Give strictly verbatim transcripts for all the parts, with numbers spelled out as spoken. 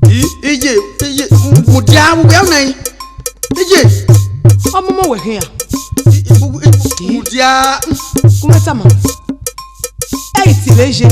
I, iye, iye, mu, mudia, mu wẹ ọna yi. Iye. Ọmọmọ wẹ khian. I, i, mu, i, mu, mudia. Ku mẹ tama. Ẹ i ti vbe ye.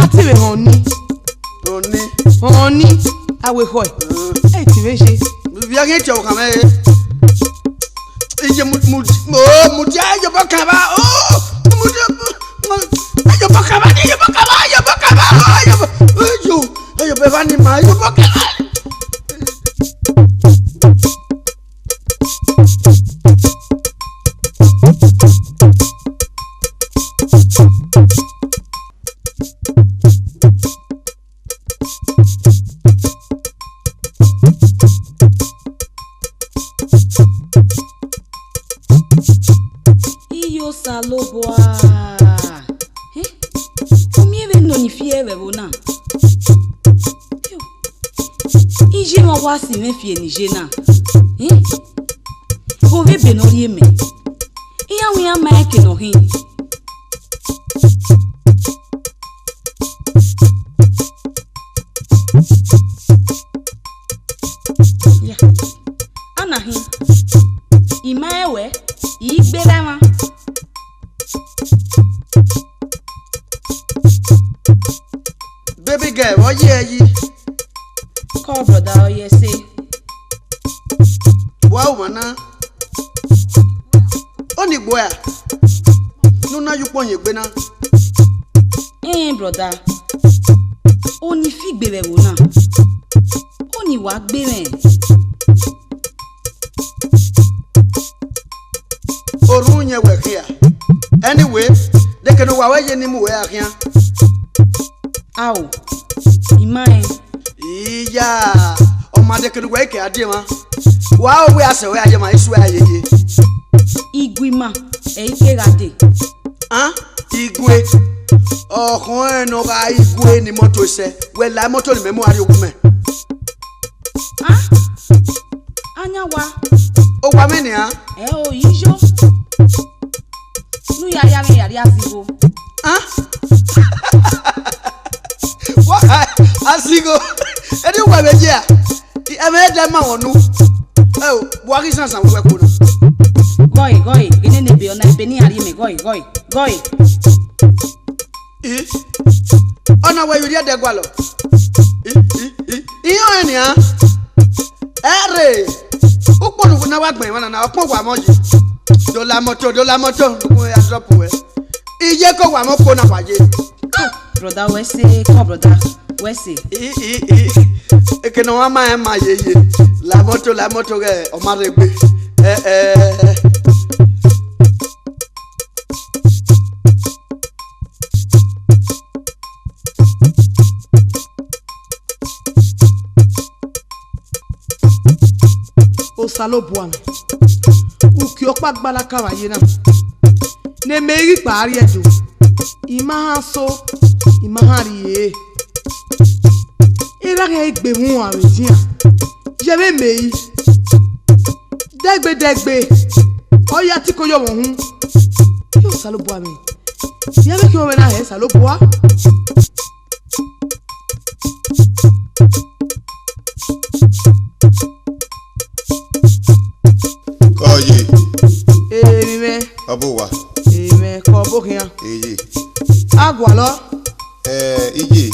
A ti vbe họn ni. Họn ni. Họn ni. A wẹ khọe. Mm. Ẹ i ti vbe ye. Via ghe tiọ kan mẹ. Iye mu, mu, mu, mudia, iye bọ kaba. Oh, mudia, mu, iye bọ kaba, iye bọ kaba, iye bọ kaba. Oh, iye bọ, iye, iye bọ eva ni ma, iye bọ kaba. Iye Osanobua. Eh? U miẹn vbene ọni fi ẹre vbe ẹvbo na? Iye mwẹ wa si mwẹ fi eni iye na. Eh? Ghe ovbi ebe ne ọ rhie mẹ. Iran wẹ iran ma rẹn eke ne ọ khin. Ya. Ana hin. I ma rẹn wẹ, I gbe ra emwa. Baby girl, vbe ọ ye ẹ yi? Call brother, ọ ye ẹse. Wa ru mwa na. Ọni gbe ua, ne u na ye ukpọn yin egbe na. Ẹn, brother, ọni fi gbe vbe ẹvbo na. Ọni wa gbe mwẹ. Orhunmwu yẹn wẹ khian. Anyway, de kene uwa wẹ ye ne I mu uwẹ ra khian. Ao, I ma rẹn. Iya, ọ ma de kene uwẹ i ke a die emwa. Wa ro wẹ a sẹ wẹ a ye emwa, isu a ye ye. Igue ima, ẹ i ke gha dee. An, igue. Ọ khọn ẹn ne ọ gha igue ne imọto sẹ. Wẹ la imọto ne imẹ mu a rrie owu mẹ. An, ayan wa. Owa mwẹ nian. Ẹ o, iye. Ne u ya ya mwẹ ya rrie azigho. An? Wa azigho. Eni uwa vbe ye a? Ẹmwẹ ẹdẹ ma wọn nu. Ẹ o, wa ghi sansan wẹ kpo na. Gọe, gọe, enene ebe ọna, ebe ne iran rhie mẹ, gọe, gọe, gọe. I, ọna wẹ vbe rhie ẹdẹ gualọ. I, i, i, iran rẹn nian. Ẹre, ukpọn ne uwẹ na wa gbẹn emwa na, ọkpọn wa mọ yi. Dola mọto, dola mọto, uwẹ ya drop wẹ. Iye ke owa mọ kpo na wa ye. Brother, wẹ se, come on, brother, wẹ se. I, i, i. Eke ne ọ ma rẹn ma ye ye. La mọto, la mọto ghẹ, ọ ma rre egbe. Ẹ, ẹ, ẹ. Osanobua mwẹ, uki ọkpa gbalaka vbe aye na, ne mẹ i ghi kpa rrie Ẹdo, I ma han so, I ma han rrie. Erha khian i gbe mwẹ uan vbe edian, ye vbe mẹ i. Dẹgbe dẹgbe, ọ ya tiko ye ọmwa uhunmwu. Iye Osanobua mwẹ, ya vbe khian mwẹ na hẹ Osanobua. Kọ ye. Emwi mwẹ. Ọ bọ owa. Emwi mwẹ, kọ bọ okhian. Eye. A gualọ. Ẹ, iye,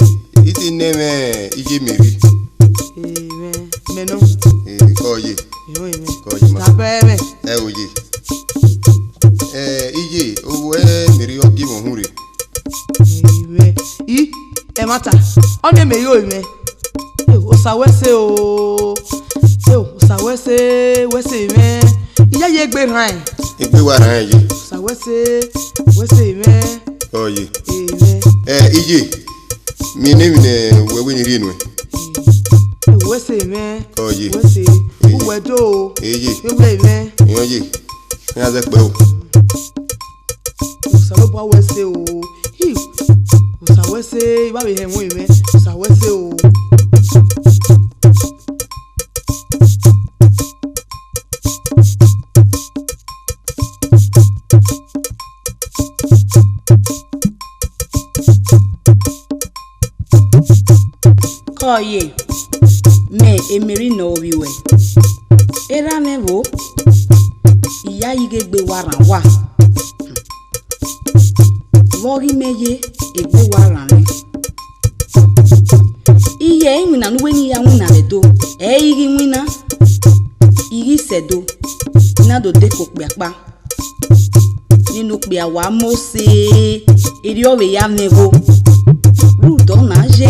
I te nẹ mwẹ iye Meri. Emwi mwẹ, mẹ nọ. Ẹ, kọ ye. Emwi mwẹ. Kọ ye ma. Tabẹ mwẹ. Ẹ, oye. Ẹ, iye, ovbi Meri ọ gie mwẹ uhunmwu rre. Emwi mwẹ. I, ẹmwata, ọni Meri ru emwi mwẹ. Eo, Osa wẹ se o. Eo, Osa wẹ se, wẹ se emwi mwẹ. I ya ye egbe rran ẹn. Egbe wa rran ẹn ye. Osa wẹ se, wẹ se emwi mwẹ. Ọ ye. Emwi mwẹ. Ẹ, iye, miẹn ne emwi ne uwẹ wẹ ne I rhie nuẹn. Eo, wẹ se emwi mwẹ. Ọ ye. Wẹ se. Eye. Uwẹ do o. Eye. Ewẹ emwi mwẹ. Iran ye. Iran zẹ kpẹ o. Osanobua wẹ se o. Hi. Osa wẹ se, I wa vbe hẹ ẹmwẹ mwẹ. Osa wẹ se o. Ọye, mẹ Emeri ne ọ vbe ruẹ. Erha mwẹ vbo, I ya ghi ghe egbe wa rran uwa. Vbe ọ ghi mẹ ye, egbe wa rran mwẹ. Iye iwinna ne uwẹ ne I ya winna vbe Ẹdo, ẹ i ghi winna. I ghi sẹ Ẹdo, I na do deko okpia ọkpa. Nene okpia wa mose, erriọ vbe ya mwẹ igho. Rhunmwuda ọna ye,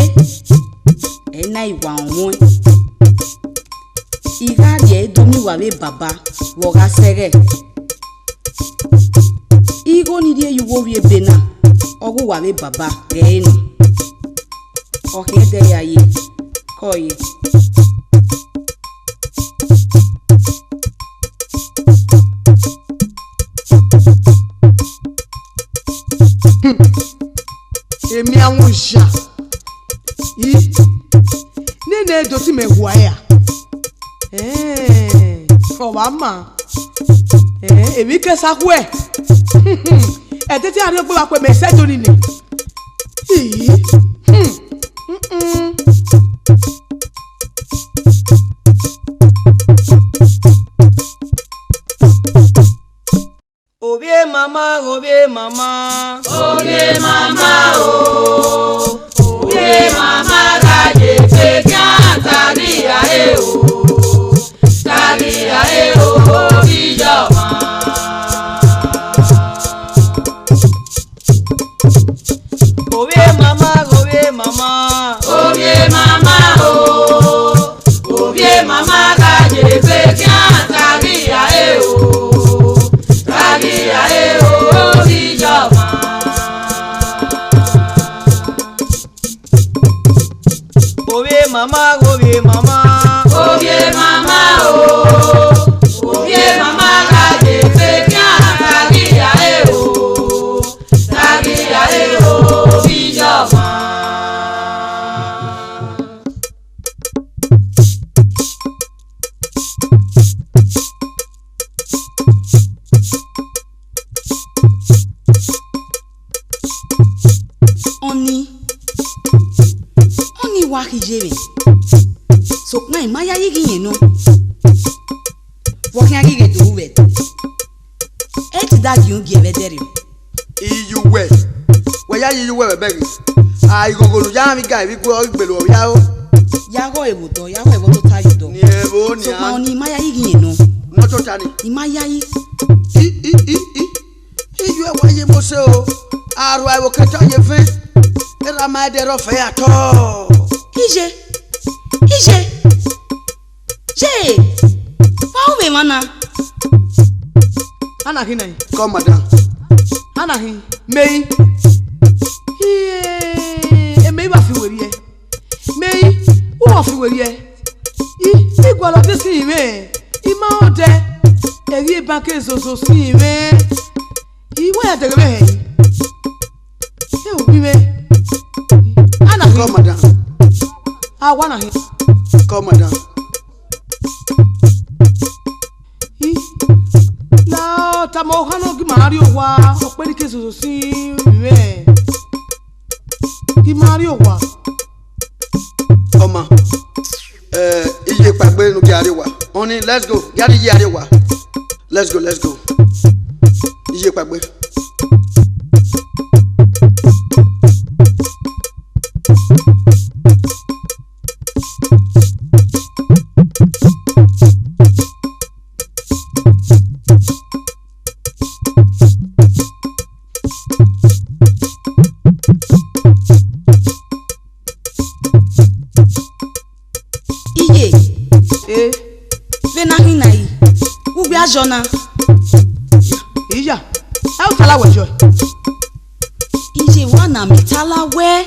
ẹ i na i wa ọnrẹn. I gha rhie ẹre do miẹn uwa vbe baba vbe ọ gha sẹghẹ. Igho ni rhie ye uwu ovbi ebe na, ọ ghe uwa vbe baba ghẹ ẹre nọ. Ọ khian ẹdẹ ya ye, ke ọ ye. Hmm. Emi awẹn oya. I, nene do ti mẹ hua ya. Ẹn, ọ wa ma. Ẹn, emwi ke sa khuẹ. Ẹdẹdẹ arhin ọgbe wa khuẹ mẹ sẹ do ni nẹ. Ii. Hmm. Mm-mm. Ovbi e mama, ovbi e mama. Ovbi e mama o, ovbi e mama gha ye egbe khian, taghi ya re o, taghi ya re o, ovbi iye ọmwa. Ovbi e mama, ovbi e mama. Ovbi e mama o, ovbi e mama gha ye egbe khian, taghi ya re o, taghi ya re o, ovbi iye ọmwa. Ovbi e mama, ovbi e mama. Ovbi e mama o, ovbi e mama gha ye egbe khian, taghi ya re o, taghi ya re o, ovbi iye ọmwa. Ọni, ọni wa khian ye mwẹ, sokpan I ma yayi ghi rẹn nọ. Vbe ọ khian ghi ghe do ru vbe Ẹdo? Ẹ i ti da gie ugie vbe ẹdẹrriọ. Iyuwẹ, wẹ ya ye iyuwẹ vbe ẹbẹghe. A, ighogho ne u ya mwẹ iga vbe igue ọ ghi gbele uwẹ vbe aro. Ya ghọ ẹvbo otọ, ya ghọ ẹvbo tota ye otọ. Ni ẹvbo nian. Sokpan ọni I ma yayi ghi rẹn nọ. Ne ọ tota ni. I ma yayi. I, i, i, i. Iye uẹ wa ye mose o, a rhua ẹvbo ke otọ ye vẹn, erha ma ẹdẹ rre ọfẹ ya tọ. Iye, iye, ye, wa ru vbe emwa na? Ana khin nẹ? Come, madam. Ana khin, mẹ i. Iye, mẹ i wa fi werriẹ. Mẹ i, u wa fi werriẹ. I, I gualọ de sin mwẹ, I ma rẹn odẹ, ẹghẹ eban ke zozo sin mwẹ. I wa ya dẹghe vbe hẹ. E u ghi mwẹ. Ana khin. Come, madam. A wa na khin. Come, madam. I, la tama okhan nọ ghi ma rrie owa, ọ kpe ne I ke zozo sin mwẹ. Ghi ma rrie owa. Ọma, eh, iye kpaegbe ne u gia rrie owa. Ọni, let's go. Gia rrie iye a rrie owa. Let's go, let's go. Iye kpaegbe. Iye. Eh. Vbene a khin na yi, ugbia jọ na. Iya, ẹ u tala wẹ jọ. Iye wa na mẹ tala wẹ.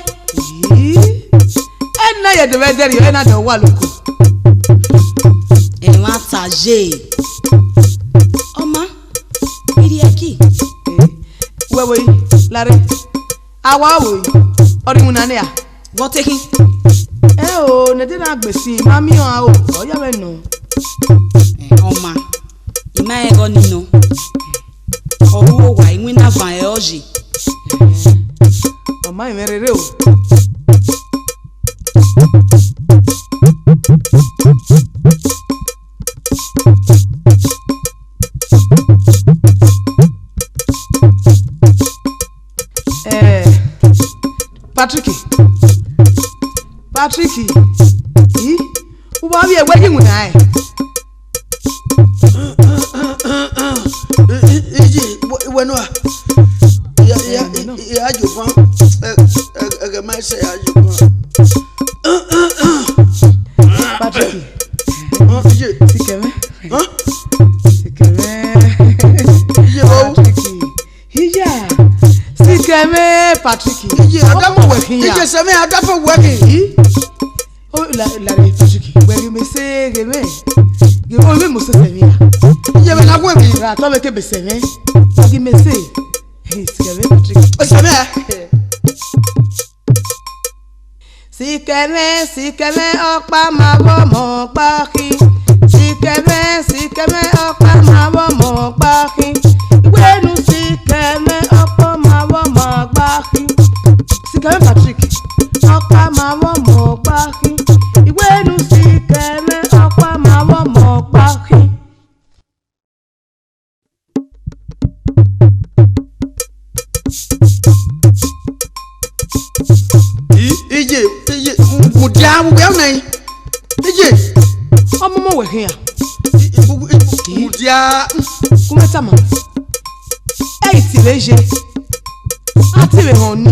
Ii. Ena ye de vbe ẹdẹrriọ, ena de wa loko. Ẹmwata ye. Ọma, I rhie ẹki. Eh, wẹ vbe yi, lare. A wa vbe yi, ọ rhie iwinna ne a. Vbọ te khin? Ẹ o, ne de na gbe sin, ma miẹn ọnrẹn o, ọ ya vbe nọ. Eh, ọma, I ma rẹn ẹghẹ ọnii nọ. Ọ ru owa, iwinna van ẹre ọ ye. Ọ ma mwẹ rere o. Patrick. Patrick. Ih, u wa vbiẹ wẹ ye iwinna ẹn? Iji, wẹ nua. Ya, ya, ya, Jovan. Ẹghẹ ma sẹ ya, Jovan. Patrick. Ije. Sikẹmẹ. Sikẹmẹ. Ije, bro. Patrick. Iya, sikẹmẹ Patrick. Iye, ọmọ wẹ khin ya. Iye, sẹmẹ, a da fẹ wẹ khin. Ih? O, la, la re Patrick, wẹ ghi mẹ sẹ ghe mẹ. Ghe mẹ, o mẹ mọ sẹ sẹmẹ ya. Iye, mẹ na wẹ khin. Ra tọ mẹ ke mẹ sẹmẹ. Ghi mẹ sẹ. Sikẹmẹ Patrick. Sẹmẹ. Sikẹmẹ, sikẹmẹ, ọkpa ma vbe ọmọ ọkpa khin. Sikẹmẹ, sikẹmẹ, ọkpa ma vbe ọmọ ọkpa khin. Iwenu sikẹmẹ, ọkpa ma vbe ọmọ ọkpa khin. Sikẹmẹ Patrick, ọkpa ma vbe ọmọ ọkpa khin. Iwenu sikẹmẹ, ọkpa ma vbe ọmọ ọkpa khin. Iye, iye, mudia, mudia nai. Iye. Ọmọ ọmọ wẹ khian. Mudia. Ku mẹ tama. Ẹ i ti vbe ye. A ti vbe họn ni.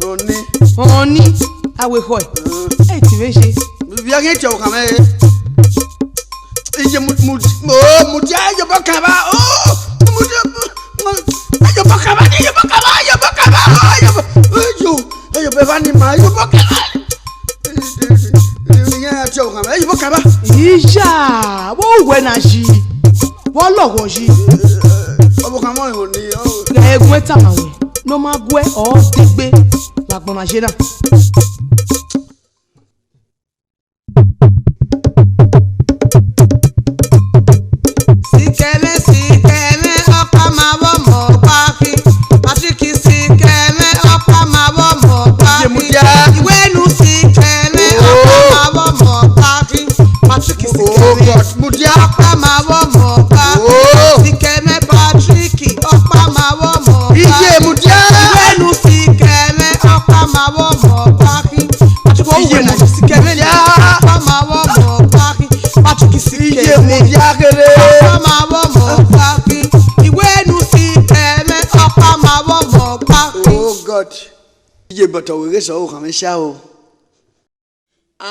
Họn ni. Họn ni. A wẹ khọe. Ẹ i ti vbe ye. Via ghe tiẹ okhan mwẹ. Iye mu, mu, oh, mudia, iyobọ kaba, oh, mudia, mu, iyobọ kaba, iyobọ kaba, iyobọ kaba, oh, iyobọ, oh, iyobọ eva ni ma, iyobọ kaba. Iye ya tiẹ okhan mwẹ, iyobọ kaba. Iya, wo wẹ na yi, wo lọghọ yi. Ọvbokhan mọ ihọn ni, ọ. Ghẹ guẹ tama wẹ, ne ọ ma guẹ, ọ degbe, vbe agbọn na ye na. Sikẹmẹ, sikẹmẹ, ọkpa ma vbe ọmọ ọkpa khin. Patrick sikẹmẹ, ọkpa ma vbe ọmọ ọkpa khin. Iwenu sikẹmẹ, ọkpa ma vbe ọmọ ọkpa khin. Patrick sikẹmẹ, ọkpa ma vbe ọmọ ọkpa khin. Sikẹmẹ Patrick, ọkpa ma vbe ọmọ ọkpa khin. Iwenu sikẹmẹ, ọkpa ma vbe ọmọ ọkpa khin. Patrick, sikẹmẹ, ọkpa ma vbe ọmọ ọkpa khin. Patrick sikẹmẹ, ọkpa ma vbe ọmọ ọkpa khin. Iwenu sikẹmẹ, ọkpa ma vbe ọmọ ọkpa khin. Oh God. Iye bọtọ wẹ ghe sẹ ọvbokhan mwẹ sha o.